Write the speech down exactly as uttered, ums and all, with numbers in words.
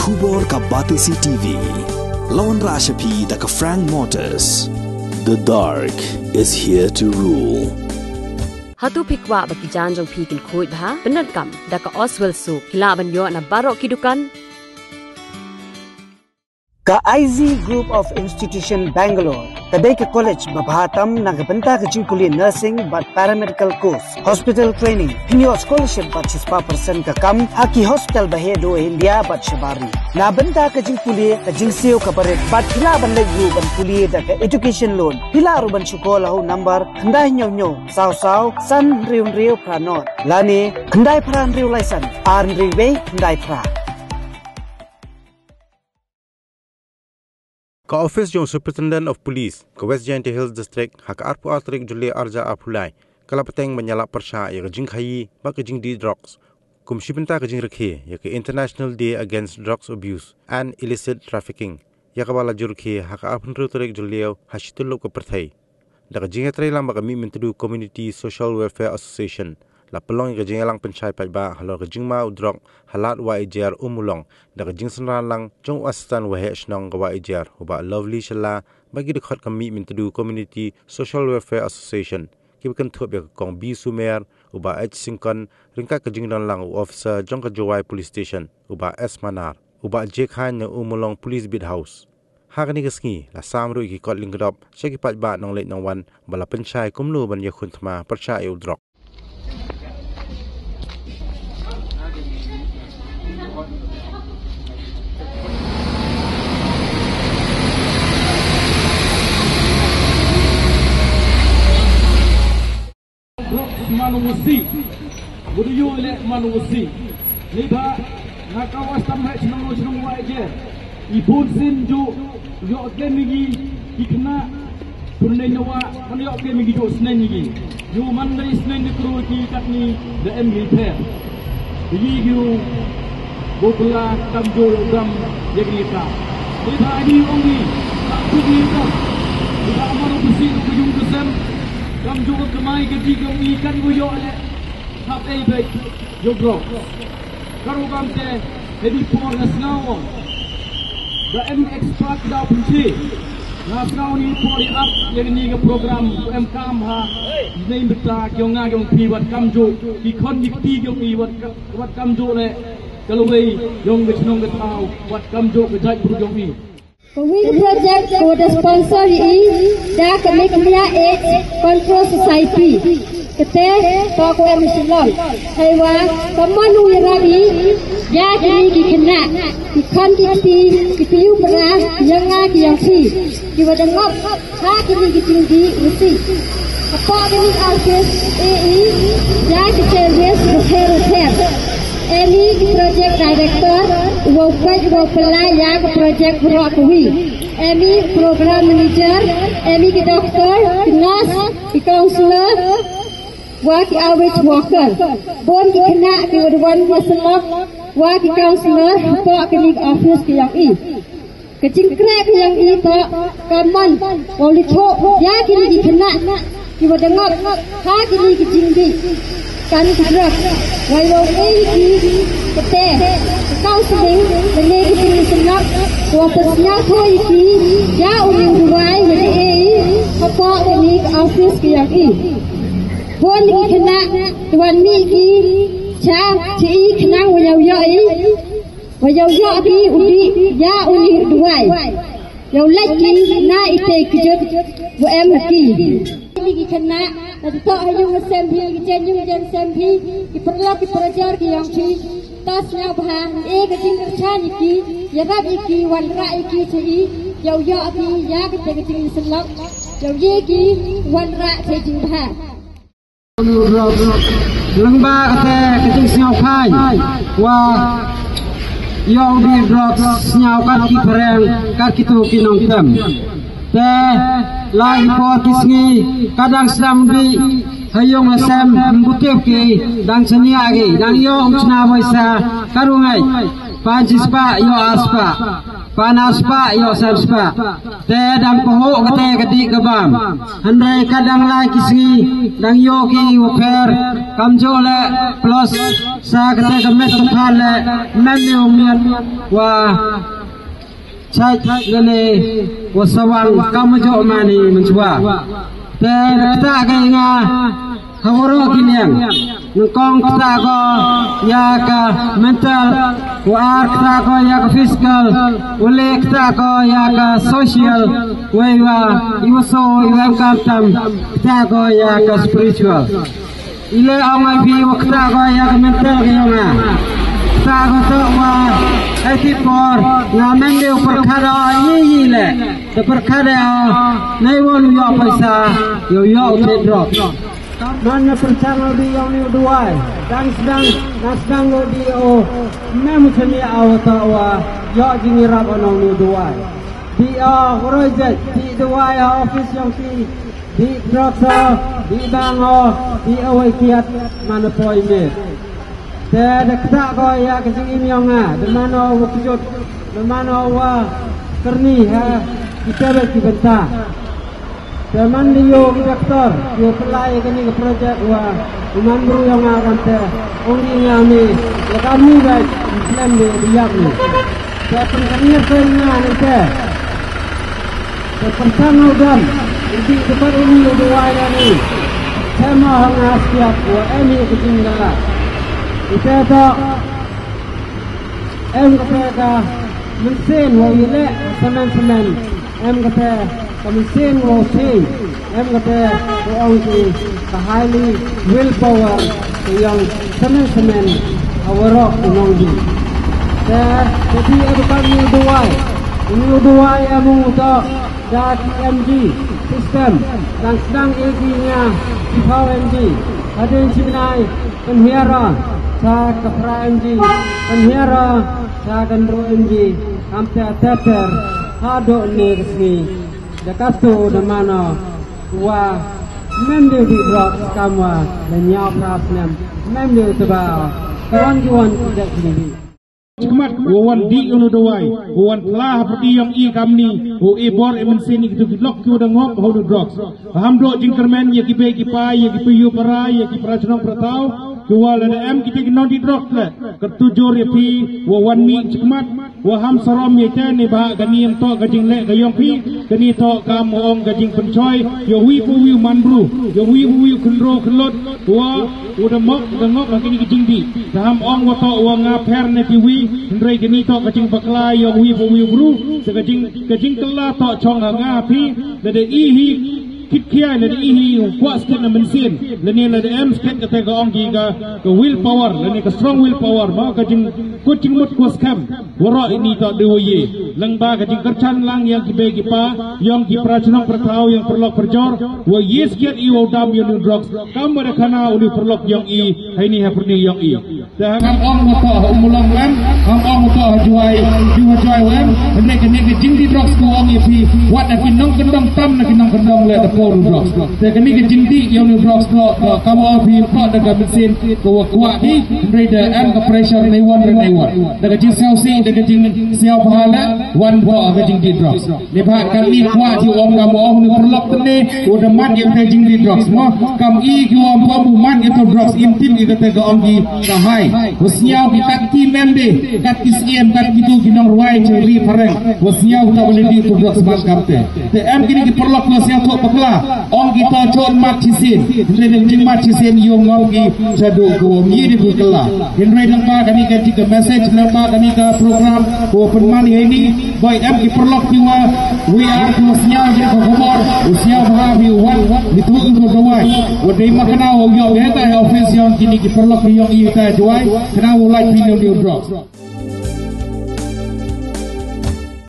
Khubor ka Batesi T V. La wanrah sha phi da ka Frank Motors. The dark is here to rule. Hato phi kwah ba ki jaiñ jong phi kin khuid bha? Pyndonkam da ka Oswell Soap. Phi lah ban ïoh na baroh ki dukan. Ka I Z Group of Institution Bangalore ka dei ka college ba bha tam na ka bynta ka jingpule nursing bad paramedical course, hospital training. Phin ïoh scholarship bad shispah percent ka kam ha ki hospital ba heh duh India bad shabar ri. Na bynta ka jingpule ka jingsiew kaba rit bad phi lah ban leit ruh ban pule da ka education loan. Phi lah ruh ban shu call ha u number khyndai hynñiew hynñiew saw saw san hynriew hynriew phra nod lane khyndai phra hynriew lai san ar hynriew wei khyndai phra. Ka Office jong Superintendent of Police ka West Jaintia Hills District ha ka arphew ar tarik July arhajar arphew lai ka la bteng ban ïalap pyrshah ïa ka jingkhaïi bad ka jingdih drugs kum shi bynta ka jingrakhe ïa ka International Day Against Drugs Abuse and Illicit Trafficking, ïa kaba la jurkhe ha ka arphew hynriew tarik July ha shi tylli ka pyrthei. Da ka jingïatreilang bad ka Mihmyntdu Community Social Welfare Association la pynlong ïa ka jingïalang pynshai paidbah halor ka jingma u drok ha Lad Wahiajer Ummulong da ka jingsynran lang jong u Assistant Waheh Shnong ka Wahiajer u Bah Lovely Shylla bad ki dkhot ka Mihmyntdu Community Social Welfare Association kiba kynthup ïa ka Kong B Sumer, u Bah H Syngkon, ryngkat ka jingdon lang u Officer jong ka Jowai Police Station u Bah S Manar, u Bah J Khan na Ummulong Police Beat House. Ha kane ka sngi la sam ruh ïa ki kot lyngkdop sha ki paidbah nongleit nongwan ba la pynshai kumno ban ïakhun thma pyrshah ïa u drok. Drugs man u Wasi. Bud ïoh leh man u Wasi. Neibhah na ka West Tamhet shnong shnong Wahiajer. I bun sien ju ïoh kem ïa ki khynnah. Pynleit na wah kan ïoh kem ïa ki ju sneng ïa ki. Ju man dei sneng ne kru ki katni da em ri pher. Ïa ki u Bokla kam jooh u dam ïa kane ka. Ïa ka ni ong ni. Ka ku ni ka. Ïa ka amar u bisi u yung ka sem. Kam jooh ka mai ka di ka ong ni kan ku ïoh le. Hap ei bek. Yo bro. Ka ruh kam te. Hedi por na sngaw ong. Da em expert da pynthi. Nga sngaw ni por i ap ïa kane ka program u em kam ha. Nei bynta ki ong nga ki ong phi wat kam jooh ki khon ki kti ki ong i wat ka, wat kam jooh le ka lawei yong ka chnong ka thaw wat kam jooh ka jait brut yong i. Ka wi ka project ka wa da sponsor i da ka Meghalaya AIDS Control Society. Kate ka ko em Shillong. Haiwa ka mon u ïarap i ïa kini ki khynnah ki khon ki kti ki pynïoh para ki ïa nga ki ïa phi. Ki wa da ngop ha kini ki jingdih rusi. Hapoh kini ki office e i ïa ki service bapher bapher. Em i ki project director u wa u peit u wa u pynlai ïa ki project baroh kawi. Em i program manager, em i ki doctor, ki nurse, ki counselor, wa ki outreach worker. Bun ki khynnah ki wa da wan wa syllok wa ki counselor hapoh kini ki office ki ïong i. Ka jingkhreh ka ïong i toh ka mon wa u leit thoh ïa kini ki khynnah ki wa da ngop ha kini ki jingdih. Kan ki drug wa ïong i ki kate ka counseling lane ki jingïasyllok wa pynsñiawthooh ïa ki ïa u dawai wa da ei hapoh kini ki office ki ïong i. Bun ki khynnah ki wan mih ki cha cha i khnang wa ïoh ïoh i. Wa ïoh ïoh ki u dih ïa u ni u dawai. Ïoh leit ki na i tei kjut wa em ha ki. Ni ki khynnah na toh ha yung sem hi ki chen yung chen sem hi ki paralok ki parajor ki ïong ki. Ta sñiawbha e ka jingkyrchan ïa ki ïarap ïa ki wanrah ïa ki cha i. Ïoh ïoh ki ïa ka tei ka jingïasyllok. Ïoh ïa ki wanrah cha i jingbha. Lyngba kate ka jingsñiawphai wa ïoh u dih drugs sñiaw kat ki phareng kat kitu ki nongtem. Te la i por ki sngi ka dang sdang dih ha yung ha sem, ym butip ki dang chaniah ki dang ïoh u chna moisa ka rungait pan chispah ïoh arspah. Panaw spah ïoh san spah. Te dang pahuh kata ka dih ka bam. Hynrei ka dang lai ki sngi dang ïoh ki wa pher. Kamjooh leh plus sa kata ka met ka phad leh mem ne u miat wa chait lane wa sawang kamjooh mani mynchwa. Te kata ka nga ha waroh ki liang. Nyngkong kata ko ïa ka mental, wa ar kata ko ïa ka physical, wa le kata ko ïa ka social, wei wa i wa so i wa em kam tam kata ko ïa ka spiritual. I le ong ai phi wa kata ko ïa ka mental ka ïong nga. Kata ko to wa ai ti por nga men de u pyrkhat o i i le. Te pyrkhat o nei won u ïoh paisa, ïoh ïoh u te drop. Man na pyrchang o di ong ni u duwai. Dang sdang, na sdang o di o. Mem u chani o ta wa. Ïoh jingïarap o nong ni u duwai. Di o, wroi jet, di duwai o office yong ki. Di drok so, di bang o, di o wai kiat, man o poi me. Te da kata ko ïa ka jingim yong nga, da mano wa kjut, da mano wa kyrni ha kita ba ki bynta. Te man da ïoh ki doktor, ïoh pynlai ïa kani ka project wa u man bru yong nga kan te, ong di nga ni, ïa ka ni ba, slem di, di yak ni. Te pynkhanier ko nga ni te. Te pyrshang u dam, u di depan uni u duwai ïa ni. Te ma ha nga siap wa em hi ka jingdala. Ite to em kata ka mynsiem wa u ïaleh semen semen. Em kata ka mynsiem wa u siem. Em kata ka ong ki ka highly willpower ka ïong semen semen ha waroh u nongdih. Te, te di em ka ni u duwai. Ni u duwai em u to da ki M G system. Dang sdang e ki nga ki phaw M G. Hadien shi bnai pynhiar o sa ka phra M G. Pynhiar o sa ka hynriew M G. Hamta teter haduh ne ka sngi. Da katu da mano wa mem dei dih drok kam wa da ñiaw phra snem mem dei teba kawan juan dek dei. Chikmat wa wan dih unu dawai wa wan thla ha pyrdi yong i kamni wa e bor e mynsiem i kitu ki lok ki wa da ngop ha unu drugs. Ham dok jingkyrmen ya ki bei ki pa ya ki payu para ya ki para chnong para thaw ki wa lada em kita ki nong dih drok le ka tujur ya phi wa wan mih chikmat. Wa ham sarom ya te ne ba ka niam to ka jingleh ka yong phi ka ni to ka mo ong ka jingpynchoi ya wi pu wi man bru ya wi pu wi kynro kylot wa u da mok da ngok ha kini ki jingdih. Da ham ong wa to wa nga pher ne phi wi hynrei ka ni to ka jingbakla ya wi pu wi bru da ka jing ka jingkylla to chong ha nga phi da da i hi. Kit kiai lada i hi u kwah stet na mynsiem lane lada em stet kata ka ong ki ka ka will power lane ka strong will power ma ka jing kut jingmut kwah skhem. Waroh ini ta de wa ye lang ba ka jing kyrchan lang yang ki bei ki pa yang ki pra chnong pra thaw yang pyrlok pyrjor wa ye sket i wa u dam yang drugs kam wa da khana u ni pyrlok yang i hai ni ha pyrni yang i. Te hang ong mo to ha Umulong em, hang ong mo to ha Juai, ju ha Juai em, hynrei kane ka jingdih drugs ko ong ïa phi, wat na ki nongkyndong tam na ki nongkyndong leh da por drugs. Te kane ka jingdih ïa u drugs ko, ko kam ong phi to da ka mynsiem ko wa kwah ki, hynrei da em ka pressure nei wan nei wan. Da ka jingsiaw si, da ka jingsiaw bha leh, wan ko ka jingdih drugs. Ni ba kan ni kwah ki ong kam ong ni pyrlok tene u da mat ïa ka jingdih drugs mo kam i ki ong pom u mat ïa ka drugs im tip ïa kata ka ong ki ka hai. U sñiaw ki kat ki mem de kat ki siem kat ki tu ki nong rwai che ri phareng. U sñiaw ka ba le dih ka drugs mat kam te. Te em kini ki pyrlok na sñiaw thok bakla ong ki ta chon mat chi sien. Hynrei ne jing mat chi sien ïa ngom ki cha du ka wa mi ni ku kylla. Hynrei nang ba kani ka jing ka message nang ba kani ka program ko pynman ïa ni. Bai em ki pyrlok ki wa wi ar ki wa sñiaw ki ka khubor u sñiaw bha wi wan wi tu ki ko dawai. Wa dei ma kana wa ïoh ïa ta office yong kini ki pyrlok ki yong ïa ta dawai kana wa lai pin yong drugs.